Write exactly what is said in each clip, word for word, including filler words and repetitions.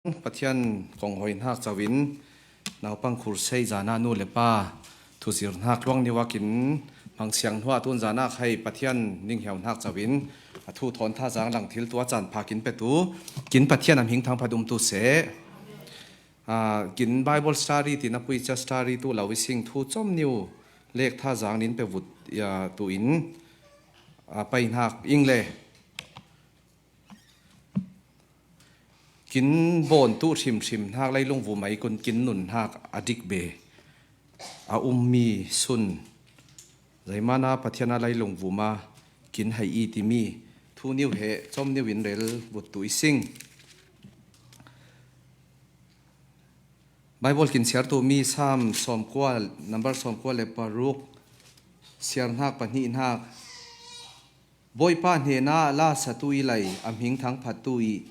Pathian kong hoi hnak covin naupang khursei zana nu le pa thuzir hnak luang niuakin hmangsiang hnuah tun zana khai Pathian ninghiau hnak covin a thu thawn thazang lang thil tu a caan pha kin petu kin Pathian a hming thangphat umtu seh. Aa, kin Bible study tina pui ca study tu lo i sing thu com niu lek thazang nin pe vut, aa, tu in, aa, pai hnak ing le. Kin bawn tu hrimhrim hnak leilung vum ai kun kin nun hnak a dik be a ummi sun. Zeimana Pathian a leilung vum a kin hei i timi thu niu he com niu in rel vut tu i sing. Bible kin siar tu mi Psalm sawmkua, number sawmkua le paruk, siar hnak pahnih hnak. Bawipa hnena la satu i lai a hming thangphat tu i,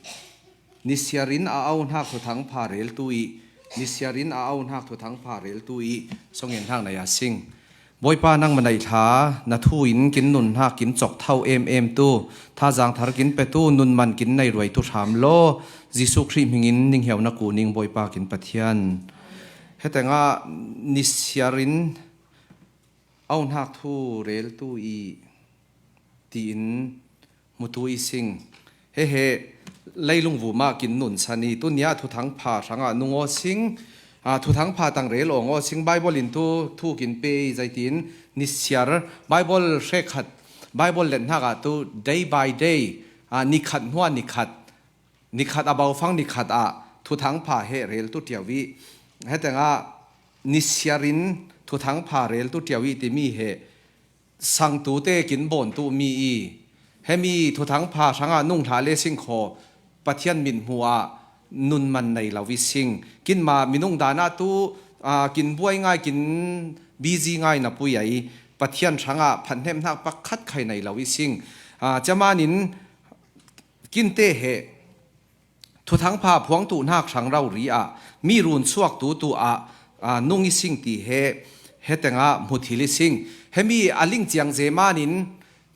nisiar in a au hnak thuthang pha rel tu i, nisiar in a au hnak thuthang pha rel tu i, song en hnak na ya sing. Bawipa nangmah neih thla, na thu in kin nun hnak kin cawk tho em em tu, thazang thar kin pe tu, nun man kin nei ruai tu hram law, Jesuh Khrih hming in ninghiau na ku ning Bawipa kin Pathian. Hetengah nisiar in au hnak thu rel tu i, tiin mutu i sing. He he, leilung vum ah kin nun san i, tuni ah thuthang pha hrangah nung aw sing, aa, thuthang pha tang rel awng aw sing, Bible in tu thu kin pe i, zeitin nisiar, Bible hre khat, Bible let hnak ah tu day by day, aa, nikhat hnuah nikhat, nikhat a baufang nikhat ah thuthang pha he rel tu ṭiau i, hetengah nisiar in thuthang pha rel tu ṭiau i timi he, sangtute kin bawn tu mi i, hemi thuthang pha hrangah nung hla le sing khaw Pathian mit hmuh ah nun man nei lo i sing. Kinma minung dan ah tu, aa, kin buai ngai, kin busy ngai na pui ai, Pathian hrangah phatnem hnak pakhat khai nei lo i sing. Aa, caman in kinte he thuthang pha phuang tu hnak hrang rori ah mi run chuak tu tu ah, aa, nung i sing ti he, hetengah hmu thil i sing. Hemi a ling ciang zeman in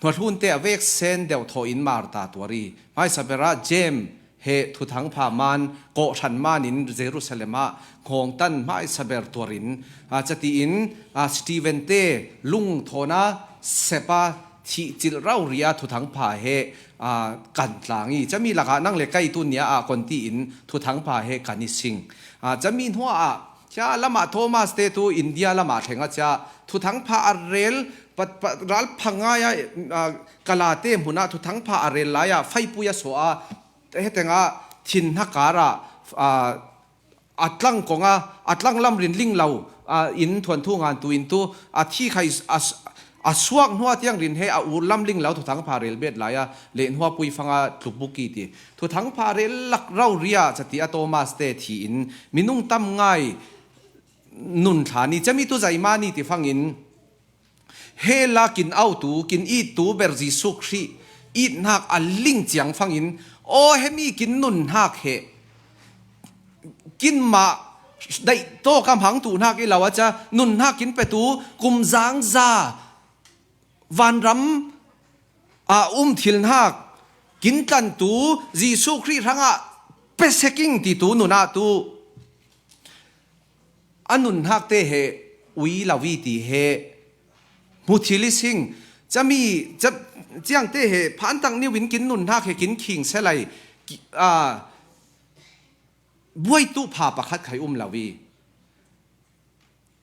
hnuahlunte a vek sen deuh thaw in Marta tuar i, hmaisa berah Jem he thuthang pha man kawhhran man in Jerusalem ah hngawngtan hmaisa ber tuar in, aa, cati in, aa, Stephen te lung thawn a sep a thih cilh rori a thuthang pha he, aa, kan tlang i, cami lakah nang le kai tu nia ah kon tiin thuthang pha he kan i sing. Aa, cami hnuah ah, cia lamah Thomas te tu India lamah thleng a cia thuthang pha a rel, pa, pa, ral pha ngai a, aa, Kalate hmun ah thuthang pha a rel lai ah faipui a suah a, hetengah thin hnakar ah, aa, a tlang kong a, a tlang lam rin ling lo, aa, in thuanthu ngan tu in tu, a thi khai a, a suak hnuah tiang rin he a ur lam ling lo thuthang pha rel bet lai a, leh hnuah pui fang a tluk buk i ti. Thuthang pha rel lak rori ah cati a Thomas te thi in minung tam ngai nun thla ni, cami tu zeimani ti fang in, he la kin autu, kin ittu ber Jesuh Khrih it hnak a ling ciang fangin, aw, hemi kin nun hnak he kinmah daih tawk a hmang tu hnak i lo a cia, nun hnak kin petu, kum zangza vanram a um thil hnak kin tlantu Jesuh Khrih hrangah pe sek ing titu nun ah tu a nun hnak te he ui lo i ti he hmu thil i sing. Cami, ca, ciang te he phan tang niu in kin nun hnak he kin khing se lai, ki, a, buai tu pha pakhat khai um lo i.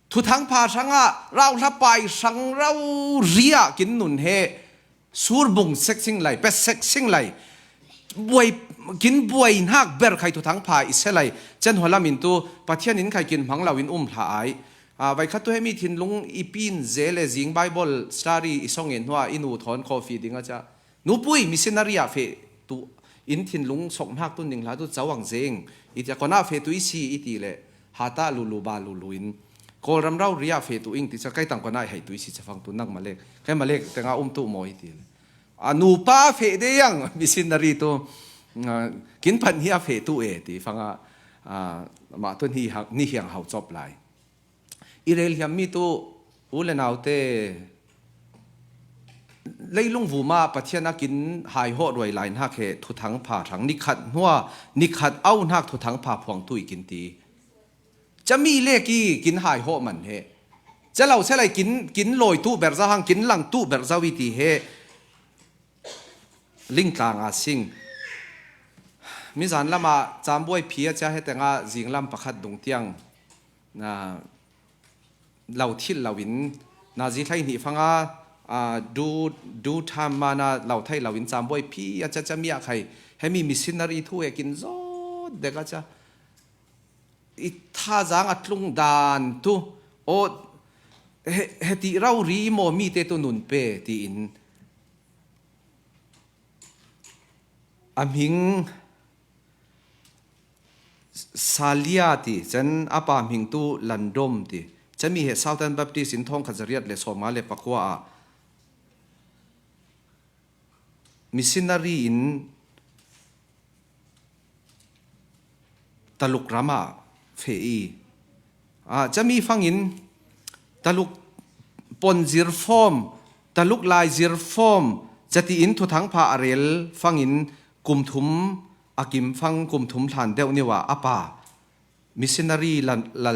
Thuthang pha hrangah rauhla pai hrang rori ah kin nun he sur bung sek sing lai, pe sek sing lai. Buai, kin buai hnak ber khai thuthang pha i se lai. Chen hua lam in tu Pathian in khai kin hmang lo in um hlah ai. Aa, vai khat tu hemi thinlung i pin ze le zing Bible study i song in hnuah i nu thawn coffee ding a cia. Nupui, missionary ah feh tu in thinlung sok hnak tu ning hla tu cawang zeng i cia, kona feh tu i si i ti le, hata lulu ba lulu in Kawlram rori ah feh tu ing ti cia, kai tang kona i hei tu i si cafang tu nang malek, kai malek tenga um tu maw i ti le. A nupa feh de yang missionary tu, ah, kin phan hi a feh tu e ti fanga, ah, mah tu ni hiang, ni hiang hau cop lai. I rel hiam mi tu u le nau te Leilung vuma Pathian a kin haihawh ruai lai hnak he thuthang pha hrang nikhat hnua nikhat au hnak thuthang pha phuangtu i kin ti. Cami lek i kin haihawh man he. Ca lo se lai kin, kin lawi tu ber za hang, kin lang tu ber za i ti he. Lingtlang a sing. Mizan lama cambuai phi a cia he tenga zinglam pakhat dung tiang, na, lo thil lo in, na zi thlai hnih fanga, a, du, du tham mana lo thai lo in cambuai phi a cia cia mi a khai. Hemi missionary thu e kin zawt dek a cia. I thazang a tlung dan tu, aw, he, he ti rau ri maw mi te tu nun pe tiin. A hming Salia ti, chan a pa hming tu Landom ti. Chan mi he Southern Baptist in thawngkhat zariat le sawma le pakua a missionary in Taluk ram ah feh i. Ah, cami fangin Taluk pon zir fawm, Taluk lai zir fawm, cati in thuthang pha a rel fangin kum thum a kim fang kum thum hlan deuh niwa a pa missionary la, la,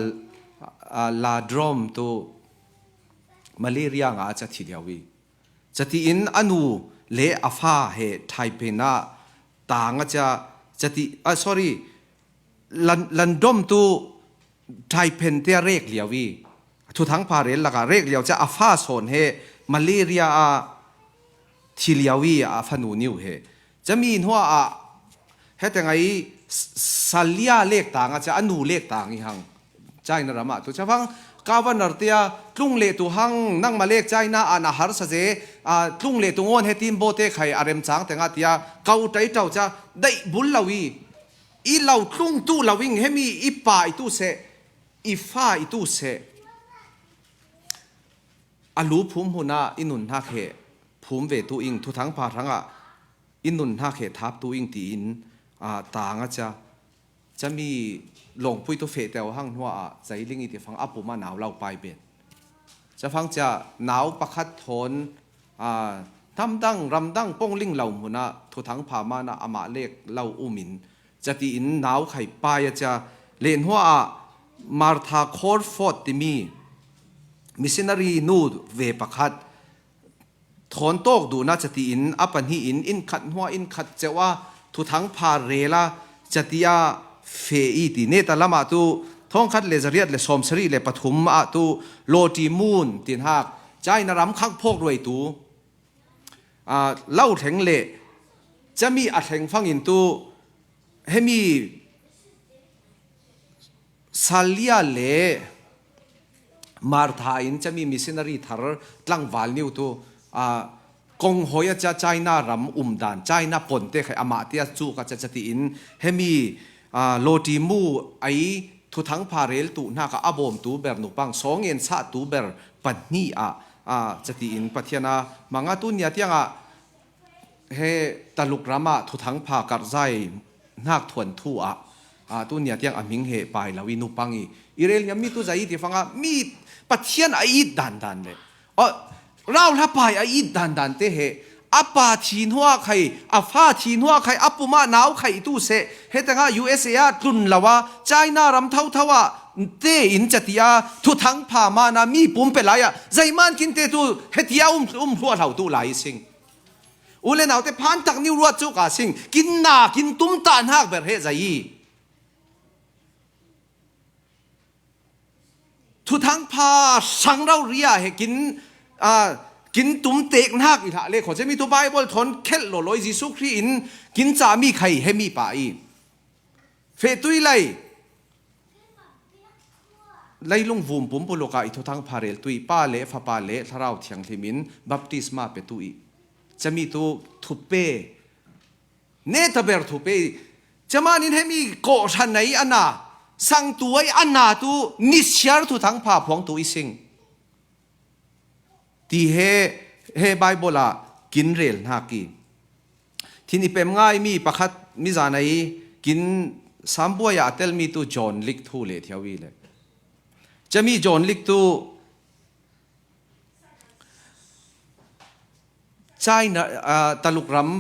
ah, Ladrom tu malaria nga a ca thi liau i. Cati in a nu le a fa he Thaipen ah tang a cia, cati, ah, sorry, Lan, Landom tu Thaipen te a rek liau i. Thuthang pha rel laka rek liau cia a fa sawn he malaria a thi liau i a fanu niu he. Cami hnua ah hete ngai Salia lek tang a cia a nu lek tang i hang. China ram ah tu cia fang governor tia tlung le tu hang nangma lek China ah na harsa ze, a, tlung le tu ngawn he tin bo te khai a rem chang tenga tia kau tai tau cia daih bul lo i. I lo tlung tu lo ing hemi i pa i tu se, i fa i tu se. A lu phum huna i nun hnak he phum ve tu ing thuthang pha hranga i nun hnak he thap tu ing tiin, a, tang a cia. Cami lawngpui tu feh teu hang hnua ah cailing i ti fang a pum a nau lo pai pen. Ca fang cia nau pakhat thawn, a, namdang ramdang pongling lo hmunah thuthang pha mana amah lek lo umin cati in nau khai pai a cia. Le hnua ah Martha Corford timi missionary nu ve pakhat thawn tawk duhna cati in a pahnih in inn khat hnua inn khat ceuh a thuthang pha rela cati a feh i ti neta lamah tu thawngkhat le zariat le sawmsarih le pathum ah tu Lawti Mun tin hak China ram khangphawk ruai tu, a, lo thleng le cami a thleng fangin tu hemi Salia le Martha in cami missionary thar tlangval niu tu, a, kong hoi a cia China ram umdan, China ponte khai amah tia cuk a cia cati in hemi, a, Lawti Mu ai thuthang pha rel tu hnaka a bawm tu ber nupang sawng en sah tu ber pahnih ah, a, cati in Pathian a manga tu nia tiangah he Taluk ramah thuthang pha karhzai hnak thuan thu ah, a, tu nia tiang a hming he pai lo i nupang i, i rel hiam mi tu zai i ti fanga mi Pathian a it dandan le, a, rauhla pai a it dandan te he a pa thi hnuah khai, a fa thi hnuah khai, a pumah nau khai tu seh, he tengah U S A ah tlun lo a China ram thotho ah te in cati a thuthang pha mana mi pum pe lai ah zeiman kin te tu heti a um, um hluah hlau tu lai sing. U le naute phan tak niu ruat cu ka sing, kin na, kin tum ta hnak ber he zai i. Thuthang pha sang rau ria he kin, a, kin tum tek hnak i hlah le kho cemi tu Bible thawn khelh lawlawi Jesuh Khrih in kin cami khai he mi pa i. Feh tui lai. Leilung vum pumpuluk ah i thuthang pha rel tui Pa le Fapa le Thlarau Thianghlim in baptisma pe tu i. Cami tu thupe. Neta ber thupe i. Caman in hemi kawhhran ai a na, sangtu ai a na tu nisiar thuthang pha phuang tu i sing. Ti he, he Bible ah kin rel hnak i. Thin i pem ngai mi pakhat mi zan ai kin sambuai ah a tel mi tu John Lik thu le thiau i le. Cami John Lik tu, China, aa, Taluk ram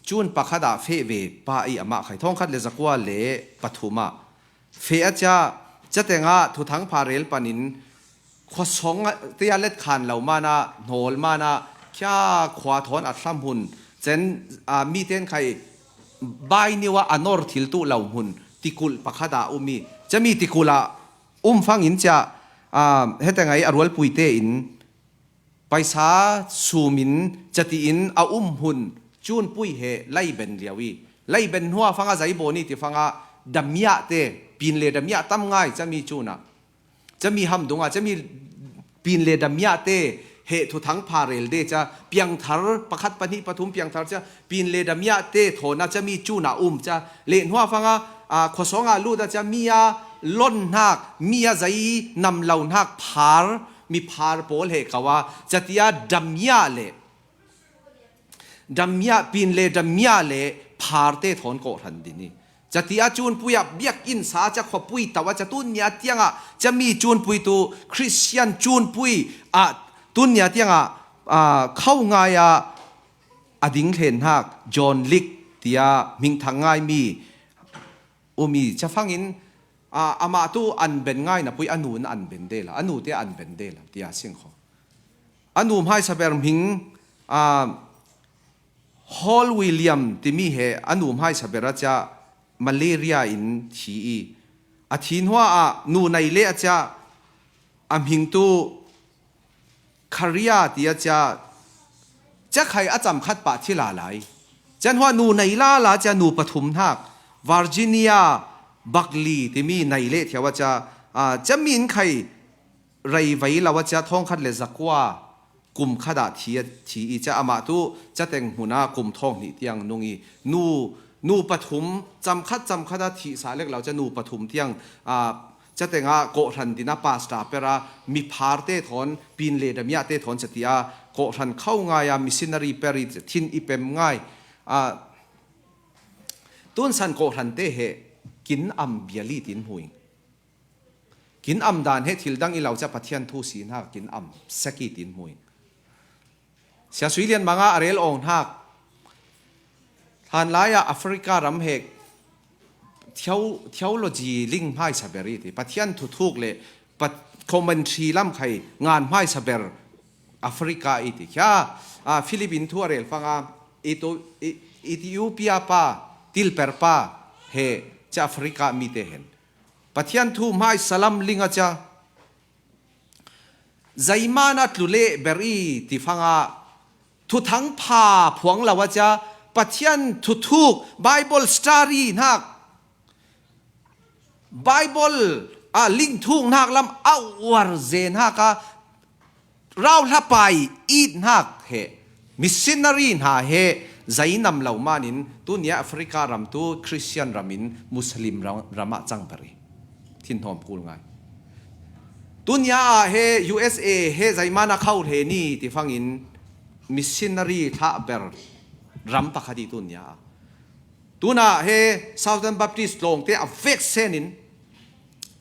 June pakhat ah feh ve pa i amah khai, thawngkhat le zakua le pathum ah feh a cia, cateng ah thuthang pha rel panin khuasawng ah tia let khan lo mana, hnawl mana, khia khua thawn a thlam hun, cen, aa, miten khai bai niwa a nor thil tuh lo hun tikulh pakhat ah um i, cami tikulh ah um fangin cia, aa, heteng ai a rualpui tein paisa sumin catiin a um hun cunpui he laiben liau i, laiben hnuah fanga zaibawni ti fanga damiah te, pin le damiah tam ngai cami cunah, cami ham dungah cami pin le damiah te he thuthang pha rel de ca piangthar pakhat pahnih pathum piangthar ca pin le damiah te thawna cami cunah um ca le hnuah fanga, aa, khuasawngah lut a ca mi a lon hnak, mi a zai nam lo hnak phar, miphar pawl he kau a, catia damiah le, damiah pin le damiah le pharte thawn kawhhran din i, catia cunpui ah biakinn sa a ca khuapui tau a ca tun nia tiangah cami cunpui tu Khristian cunpui ah tun nia tiangah, aa, kho ngai a a ding hlen hnak John Lik tia hmingthang ngai mi um i, ca fangin, aa, amah tu an ben ngai napui a nu in an ben de la, a nu te an ben de la tia singkho. A nu hmaisa ber hming, aa, Hall William timi he a nu hmaisa ber a cia malaria in thi i, a thi hnuah ah nu nei le a cia a hming tu Kharia ti a cia, cia khai a cam khat pah thi lala i, cia hnuah nu nei lala cia nu pathum hnak, Virginia Buckley timi nei le thiau a cia, aa, cia min khai rei vei lo a cia thawngkhat le zakua kum khat ah thi a, thi i cia amah tu cateng hmun ah kum thawng hnih tiang nung i, nu, nu pathum cam khat cam khat a thihsa lek lo cia nu pathum tiang, aa, cateng ah kawhhran din a pasta per a miphar te thawn pin le damiah te thawn catia kawhhran kho ngai a missionary per i thin i pem ngai. Aa, tunsan kawhhran te he kin am bial i tin hmu ing. Kin am dan he thil dang i lo ca Pathian thu si hna kin am sek i tin hmu ing. Sia Sui Lian Manga a rel awng hnak hlanlai ah Africa ram he theo-, theology ling hmaisa ber i ti, Pathian thuthuk le pat-, commentary lam khai ngan hmaisa ber Africa i ti. Khia, aa, Philip in thu a rel fanga Eto-, E-, Ethiopia pa, tilper pa he ca Africa mi te hen Pathian thu hmaisa lam ling a cia, zeimana tlu le ber i ti fanga thuthang pha phuang lo a cia, Pathian thuthuk, Bible study hnak, Bible a lingthuk hnak lam a uar ze hnak a rauhlapai it hnak he, missionary hna he zei nam lo manin, tunia Africa ram tu Christian ram in Muslim ram, ram ah cang ber i thinhawm kul ngai. Tunia ah he U S A he zeimana kho he ni ti fangin missionary thlah ber ram pakhat i tunia ah. Tunah he Southern Baptist tlawngte a vek senin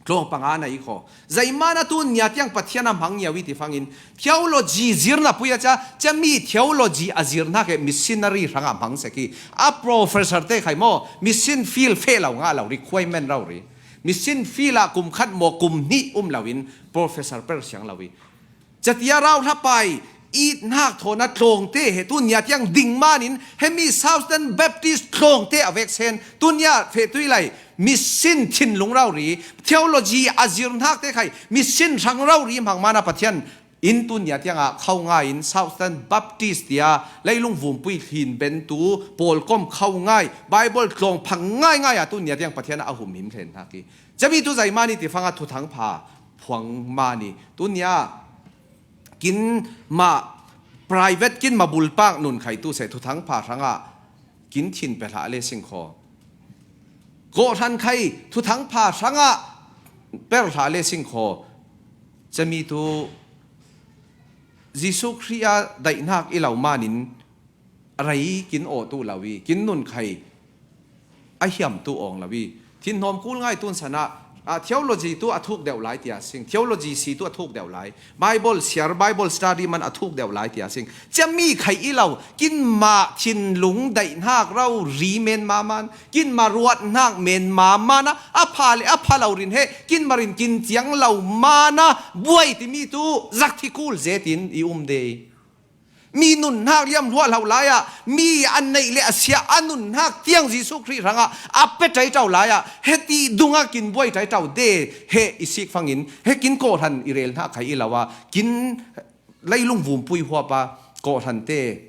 tlawng panga na i khaw. Zeimana tunia tiang Pathian a hmang ngiau i ti fangin theology zirna pui a cia, cia mi theology a zir hnak he missionary hrangah hmang sek i, a professor te khai maw, mission field feh lo ngah lo, requirement rori. Mission field ah kum khat maw kum hnih um loin professor per siang lo i, catia rauhlapai it hnak thawn a tlawngte he tunia tiang ding manin hemi Southern Baptist tlawngte a vek sen tunia feh tui lai mission thinlung rori, theology a zir hnak te khai mission hrang rori hmang mana Pathian in tunia tiangah kho ngai in Southern Baptist tia leilung vumpui hlin bentu pawlkom kho ngai, Bible tlawng phang ngai ngai a tunia tiang Pathian a humhim hlen hnak i, cami tu zeimani ti fanga thuthang pha phuang mani tunia kin mah private kin mah bulpak nun khai tu seh thuthang pha hrangah kin thin pe hlah le singkhaw. Kawhhran khai thuthang pha hrangah per hlah le singkhaw. Cami tu Jesuh Khrih a daihnak i lo manin rei kin awh tu lo i, kin nun khai a hiam tu awng lo i, thinhawm kul ngai tunsan ah A, theology tu a thuk deuh lai tia sing. Theology si tu a thuk deuh lai. Bible siar, Bible study man a thuk deuh lai tia sing. Cia mi khai i lo, kinmah thinlung daihnak rau ri men maman, kinmah ruatnak men maman a, a pha le a pha lo rin he, kinmah rin kin ciang lo mana, buai timi tu zak thi kul zetin i um de. Mi nunnak liam hluah hlo lai-ah, mi a neih le a sia a nunnak tiang Jesuh Khrih hrangah a pe ṭaitau lai-ah, heti dungah kin buai ṭaitau de, he i sik fangin, he kin kawhhran i rel hnak khai i lo a, kin leilung vumpui huapa kawhhran te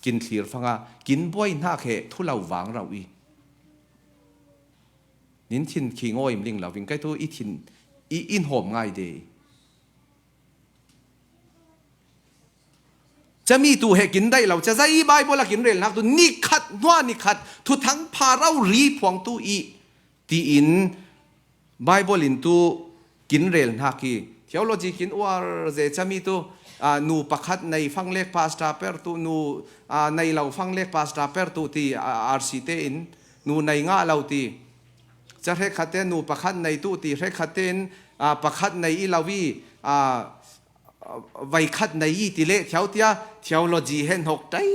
kin thlir fanga, kin buai hnak he thu lo vang rau i. Nin thin khi ngawi im ling lo, ving kai tu i thin i in hawm ngai de. Cami tu he kin daih lo, ca zai Bible a kin relnak tu nikhat hnuah nikhat thuthang pha rau ri phuang tu i tiin Bible in tu kin relnak i theology kin uar ze cami tu, a, nu pakhat nei fanglek pastor per tu, nu, a, nei lo fanglek pastor per tu ti, a, R C te in nu nei ngah lo ti. Ca hrekkhat te nu pakhat nei tu ti, hrekkhat te in, a, pakhat nei i lo i, a, veikhat nei i ti le thiau tia, theology he hnok tai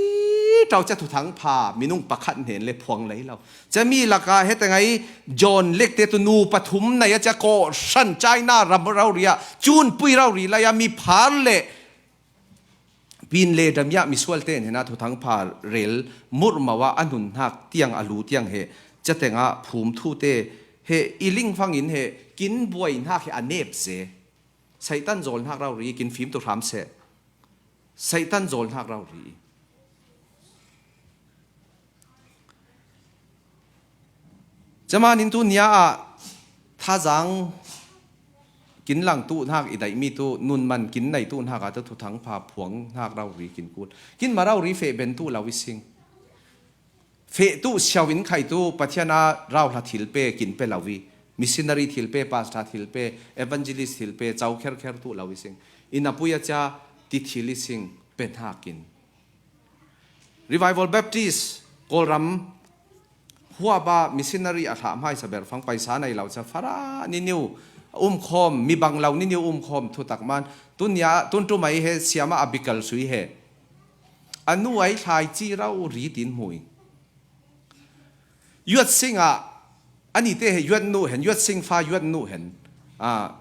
tau ca thuthang pha minung pakhat hnen le phuang lei lo. Cami laka he tengai John lek te tu nu pathum nei a ca kawhhran China ram rau ri a, cun pui rau ri lai a mi phar le pin le dam ya misual te hnen a thuthang pha rel murh mau a, a nunnak tiang a lu tiang he ca tengah phum thu te he i ling fangin he kin buai hnak he a nep ze. Satan zawlhnak rau ri kin fim tu hram seh. Satan zawlhnak rau ri. Camanin tu nia ah thazang kin lang tu hnak i daihmi tu nun man kin nei tu hnak ah tu thuthang pha phuang hnak rau ri kin kul. Kin ma rau ri feh ben tu lo i sing. Feh tu siau in khai tu Pathian a rauhla thil pe kin pe lo i, missionary thil pe, pastor thil pe, evangelist thil pe, cau kherkher tu lo i sing. Inn a pui a cia ti thil i sing pe hnakin. Revival Baptist Kawlram huaba missionary a hlah hmaisa ber fang paisa nei lo ca fara niniu umkhawm, mi bang lo niniu umkhawm thutak man. Tunia, tun tumai he siama a bikal sui he. A nu ai thlaici rau ri tin hmui. Yuat singah, a nite he yuat nu hen, yuat sing fa yuat nu hen. A,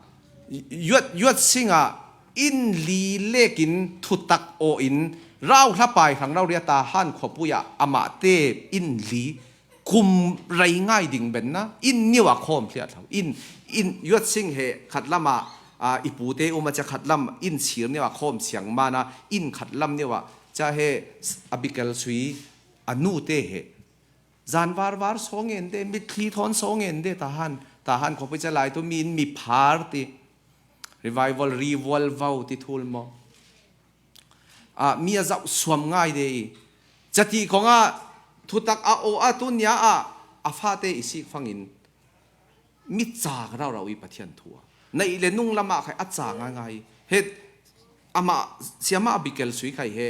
yuat, yuat singah inn li lekin thutak aw in rau hlapai hrang rau ria ta han khuapui ah amah te inn li kum rei ngai ding benna, inn niu a khawm thliat hlau. Inn, inn yuat sing he khat lamah, a, i pute um a ca khat lam inn sir niu a khawm siang mana, inn khat lam niu a ca he a bikal sui a nu te he. Zan var var saw ngen de, mitthli thawn saw ngen de, tahan, tahan khuapui ca lai tu mi in mi phar ti. Revival, revival vau ti thul maw. A, mi a zauh suam ngai de i. Cati kongah thutak a aw a tunia ah a fate i sik fangin mi cak rau rau i Pathian thu a. Naih le nung lamah khai a cak ngai ngai. He amah siama a bikel sui khai he.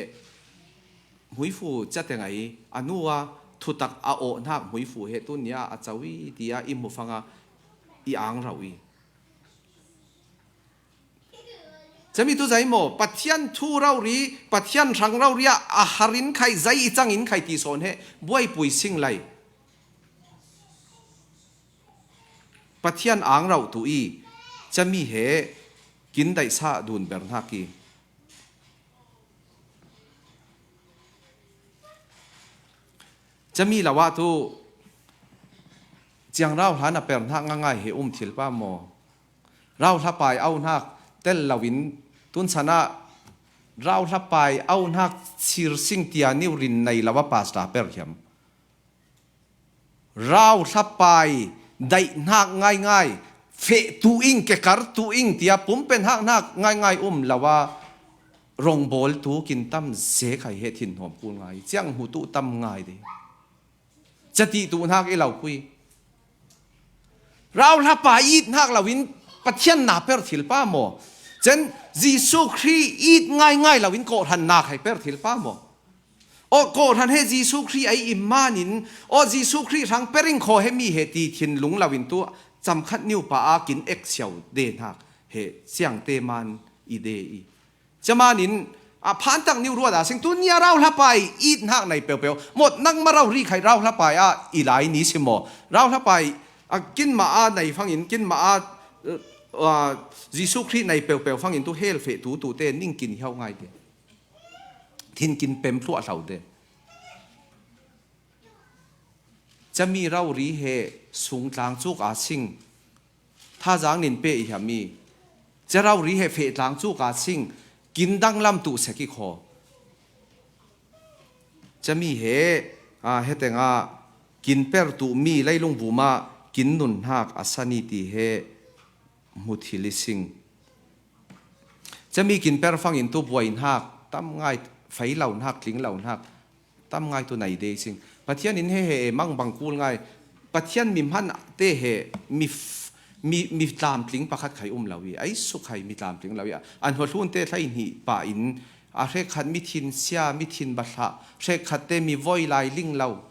Hmuifu ca te ngai a nu a thutak a aw hnak hmuifu he tunia a cau i tia i hmu fanga i ang rau i. Cami tu zai maw, Pathian thu rau ri, Pathian hrang rau ri ah a harin khai, zai i cangin khai ti sawn he, buaipui sing lai. Pathian ang rauh tu i, cami he kin daihsa dun ber hnak i. Cami lo ah tu, ciang rau hlan a per hnak ngangai he um thil pa maw. Rau hlapai au hnak tel loin tunsan ah rau hlapai au hnak sir sing tia niu rin nei lo a pastor per hiam. Rau hlapai daih hnak ngaingai, feh tu ing, kekar tu ing tia pumpen hak hnak ngaingai um lo a rongbawl tu kin tam zekai he thinhawm kul ngai, ciang hmu tu tam ngai de. Cati tu hnak i lo pui. Rau hlapa it hnak loin Pathian na per thil pa maw? Cen Jesuh Khrih it ngaingai loin kawhhran na khai per thil pa maw? Aw, kawhhran he Jesuh Khrih ai i manin, aw, Jesuh Khrih hrang pering khaw he mi he ti thinlung loin tu Camkhat niu pa a kin ek siau de hnak he ciangte man i de i. Camanin a phantak niu ruat a sing tu nia rauhlapai it hnak nei peupeu. Mot nangma rau ri khai rauhlapai a i lai ni si maw? Rauhlapai a kinmah a nei fangin kinmah a, uh, uh, Jesuh Khrih nei peupeu fangin tu hell feh tu tu te ning kin hiau ngai te. Thin kin pem thluah hlau te. Cami rau ri he sung tlang cuk a sing. Thazang nin pe i hiam i. Ca rau ri he feh tlang cuk a sing. Kin danglam tu sek i kho. Cami he, a, heteng a kin per tu mi leilung vuma kin nun hnak a sani ti he hmu thil i sing. Cami kin per fangin tu buai hnak tam ngai, fei lo hnak, tling lo hnak tam ngai tu nei de i sing. Pathian in he he e mang bang kul ngai. Pathian mi hman te he mi f-, mi, mi tlamtling pakhat khai um lo i, ai suk khai mi tlamtling lo i, an hua hlun te hlei hnih pa in a hrekkhat mi thin sia, mi thin bahlah, hrekkhat te mi voi lai ling lo,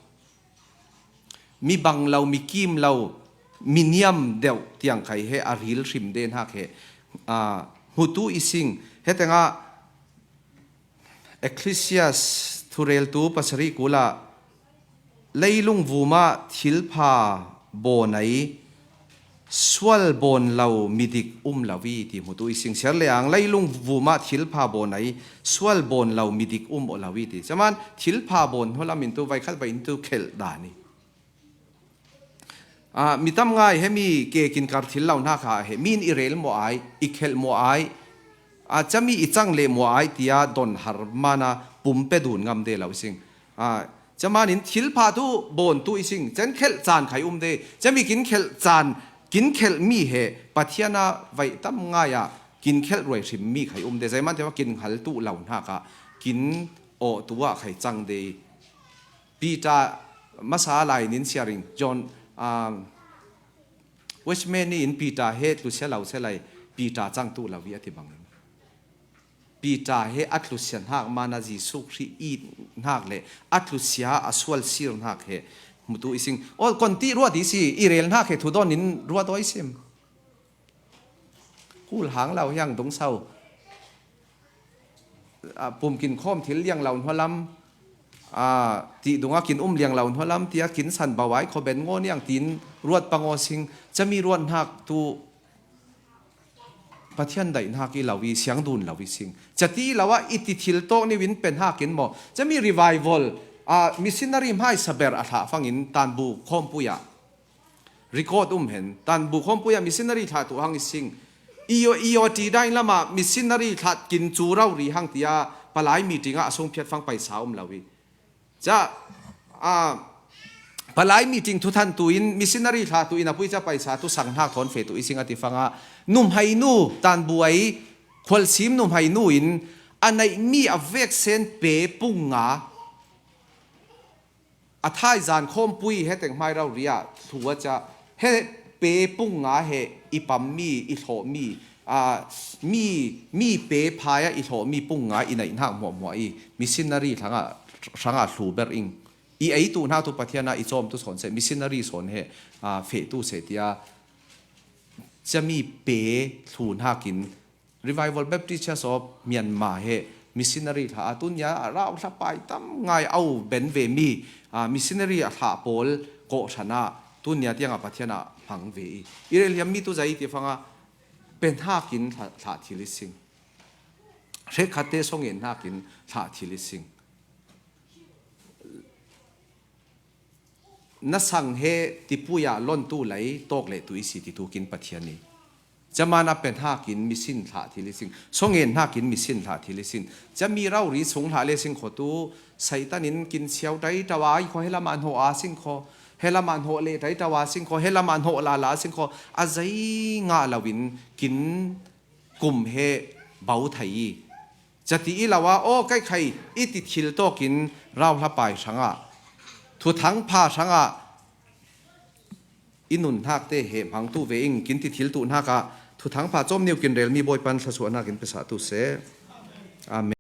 mi bang lo, mi kim lo, mi niam deuh tiang khai he a ril hrim de hnak he, a, hmutu i sing. Heteng a Ecclesiastes thureltu pasarih kul ah leilung vuma thilpha bawn ai sual bawn lo midik um lo i ti hmutu i sing. Siar le ang leilung vuma thilpha bawn ai sual bawn lo midik um lo i ti. Caman thilpha bawn hnu lam in tu vaikhat vai in tu khelh dan i. A, mi tam ngai he mi ke kin kar thil lo hna kha he mi in i rel maw ai, i khelh maw ai, a, cami i cang leh maw ai tia don har mana pum pe dun ngam de lo i sing. A, camanin thil pha tu bawn tu i sing, cen khelh caan khai um de, cami kin khelh caan, kin khelh mi he Pathian a vai tam ngai ah kin khelh ruai hrim mi khai um de, zeiman te kin hal tu lo hna kha kin awh tu ah khai cang de. Peter masa lai nin siaring John, um, Watchman nih in Peter he tlusia lo se lai, Peter cang tu lo i a ti bangin. Peter he a tlusia hnak mana Jesuh Khrih i hnak le a tlusia a sual sir hnak he hmutu i sing. Aw, kon ti ruat i si, i rel hnak he thu dawn in ruat aw i sim. Kul hang lo hiang dung sau. A, pum kin khawm thil liang lo hnualam, a, ti dungah kin um liang lo hnualam, tia kin san bau ai khaw ben ngaw niang tin ruat pangaw sing, cami ruat hnak tu Pathian daih hnak i lo i siang dun lo i sing. Cati lo ah i ti thil tawk niu in pe hnak in maw? Cami revival, a, missionary hmai saber a hlah fangin tanbu khawmpui ah record um hen. Tanbu khawmpui ah missionary thlah tu hang i sing. I, i awti dain lamah missionary thlah kin cu rau ri hang tia palai meeting ah a sung phiat fang paisa um lo i. Ca, a, palai meeting thuthan tu in missionary thlah tu in a pui ca paisa tu sang hnak thawn fe tu i sing a ti fangah numhai nu tanbu ai khualsim numhai nu in a neih mi a vek sen pe pung nga a thaizan khawmpui he teng hmai rau ri ah thu a ca he pe pung nga he i pam mi, i thlawh mi, a, mi, mi pe phai ah i thlawh mi pung nga i neih hnak hmuahhmuah i missionary hrangah, hrangah hlu ber ing. I ei tu hnak tu Pathian ah i cawm tu sawn seh, missionary sawn he, a, feh tu seh tia cami pe thlu hnakin Revival Baptist Church of Myanmar he missionary thlah a tunia a rau thlapai tam ngai au ben ve mi, a, missionary a thlah pawl kawh hran ah tunia tiangah Pathian ah hmang ve i. I rel hiam mi tu zei ti fangah pe hnakin thlah, thlah thil i sing. Hrekkhat te sawng en hnakin thlah thil i sing. Na sang he tipui ah lon tu lei tawk leh tu i si ti tu kin Pathian i. Camana pe hnakin misin thlah thil i sing. Sawng en hnakin misin thlah thil i sing. Cami rau ri sung hlah le sing kho tu Satan in kin siau tai tau a i kho he lamah hnawh a sing kho. He lamah hnawh le tai tau a sing kho. He lamah hnawh lala a sing kho. A zei ngah lo in kin kum he bau thei i. Cati i lo a, aw, kai khai i ti thil tawkin rau hlapai hrangah, thuthang pha hrangah i nun hnak te he hmang tu ve ing, kin ti thil tu hnakah thuthang pha cawm niu kin rel mi Bawipan thluasuah hnakin pe sa tu seh. Amen.